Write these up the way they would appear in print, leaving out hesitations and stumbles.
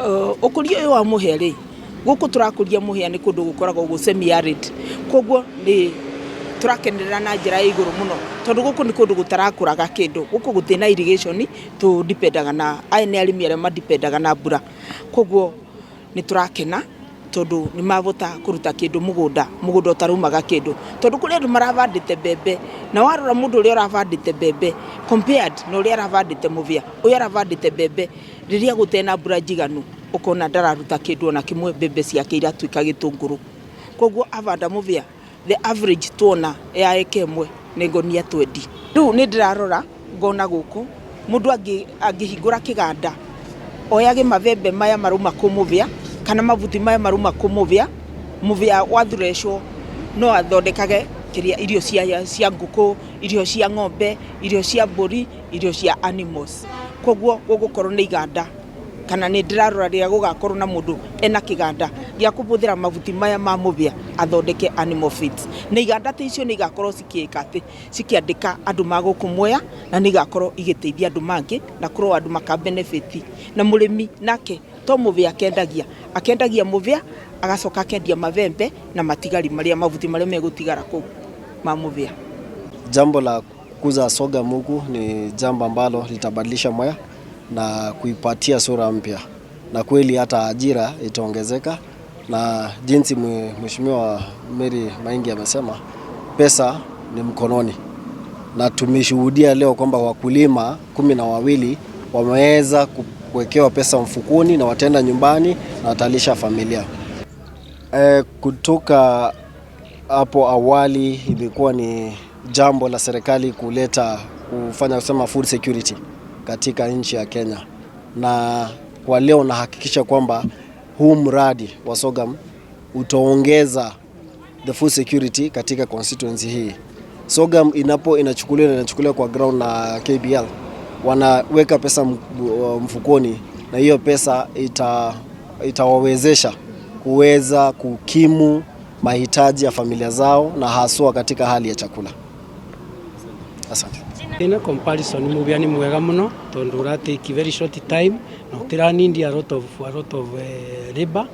Ũkũria ũyũ wa mũhĩa rĩ, gũkũ tũrakũria mũhĩa nĩ kũndũ gũkoragwo gwĩ semi arid, koguo nĩ tũrakenerera na njĩra ya igũrũ mũno, tondũ gũkũ nĩ kũndũ gũtarakũraga kĩndũ, gũkũ gũtirĩ na irrigation, tũ depend aga na, aya nĩ arĩmi arĩa ma depend aga na mbura, koguo nĩ tũrakena tondũ nĩ mahota kũruta kĩndũ mũgũnda, mũgũnda ũtaraumaga kĩndũ, tondũ kũrĩ andũ marabandĩte mbembe, na warora mũndũ ũrĩa ũrabandĩte mbembe compared na ũrĩa arabandĩte mũhĩa, ũyũ arabandĩte mbembe rĩrĩa gũtarĩ na mbura njiganu, ũkona ndararuta kĩndũ ona kĩmwe, mbembe ciake iratuĩka gĩtũngũrũ, koguo abanda mũhĩa the average tuona ya eka ĩmwe nĩ ngũnia 20. Rĩu nĩ ndĩrarora ngona gũkũ mũndũ angĩhingũra kĩganda oyage mabembe maya marauma kũ mũhĩa kana mabuti maya marauma kũ mũhĩa, mũhĩa wathurecwo no athondekage kĩrĩa irio cia ngũkũ, irio cia ng'ombe, irio cia mbũri, irio cia animals. Koguo gũgũkorwo nĩ iganda kana nĩ ndĩrarora rĩrĩa gũgakorwo na mũndũ ena kĩganda gĩa kũhũthĩra mabuti maya ma mũhĩa athondeke animal feeds. Na iganda ta icio nĩ igakorwo cikĩka atĩ cikĩandĩka andũ ma gũkũ Mwea na nĩ igakorwo igĩteithia andũ mangĩ na kũrĩ andũ maka benefit. Na mũrĩmi nake to mũhĩa akendagia, akendagia mũhĩa agacoka akendia mabembe na matigari marĩa mabuti marĩa megũtigara kũu ma mũhĩa. Jambo la kukuza sorghum huku ni jambo ambalo litabadilisha Mwea na kuipatia sura mpya, na kweli hata ajira itaongezeka, na jinsi Mheshimiwa Mary Maingi amesema pesa ni mkononi, na tumeshuhudia leo kwamba wakulima 12 wameweza kuwekewa pesa mfukoni na wataenda nyumbani na watalisha familia. Kutoka hapo awali imekuwa ni jambo la serikali kuleta kufanya kusema food security katika nchi ya Kenya, na kwa leo nahakikisha kwamba huu mradi wa sorghum utaongeza the food security katika constituency hii. Sorghum inapo inachukuliwa inachukuliwa kwa ground na KBL, wanaweka pesa mfukoni, na hiyo pesa itawawezesha kuweza kukimu mahitaji ya familia zao na haswa katika hali ya chakula. Asante. Ina comparison mubia ni mwega muno tondu ura take very short time na utira need a lot of labor,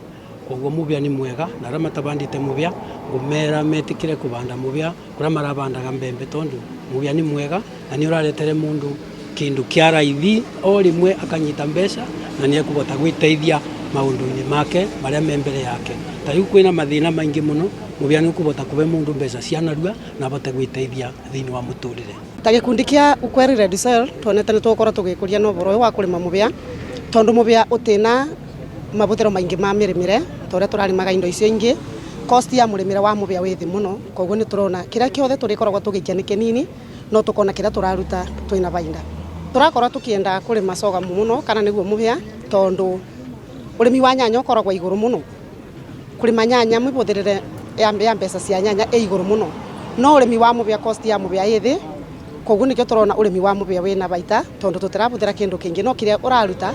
koguo mubia ni mwega na aria matabandite mubia ngumera metikire kubanda mubia kuria marabandaga mbembe tondu mubia ni mwega na ni uraretere mundu kindu kia raithi o rimwe akanyita mbeca na ni ekubota gwiteithia maundu-ini make maria me mbere yake. Ta riu kwina mathina maingi muno, mubia ni ukubota kube mundu mbeca cia narua na abote gwiteithia thiini wa muturire. Ta gikundi kia Ukweli Red Cell tuonete ni tugukorwo tugikuria na ũhoro ũyũ wa kũrĩma mũbĩa tondu mũbĩa ũtĩna mabũthĩro maingĩ ma mĩrĩmĩre ta ũrĩa tũrarĩmaga indo icio ingĩ. Cost ya mũrĩmĩre wa mũbĩa wĩ thĩ mũno, koguo nĩ tũrona kĩrĩa kĩothe tũrĩkoragwo tũgĩikia nĩ kĩnini no tũkona kĩrĩa tũraruta twĩna bainda. Tũrakorwo tũkĩenda kũrĩma sorghum mũno kana nĩguo mũhĩa tondu ũrĩmi wa nyanya ũkoragwo igũrũ mũno. Kũrĩma nyanya mĩbũthĩrĩre ya mbeca cia nyanya ĩ igũrũ mũno, no ũrĩmi wa mũbĩa cost ya mũbĩa ĩ thĩ, koguo nĩkĩo tũrona ũrĩmi wa mũbĩa wĩna baita tondu tũtirabũthĩra kĩndũ kĩingĩ no kĩrĩa ũraruta.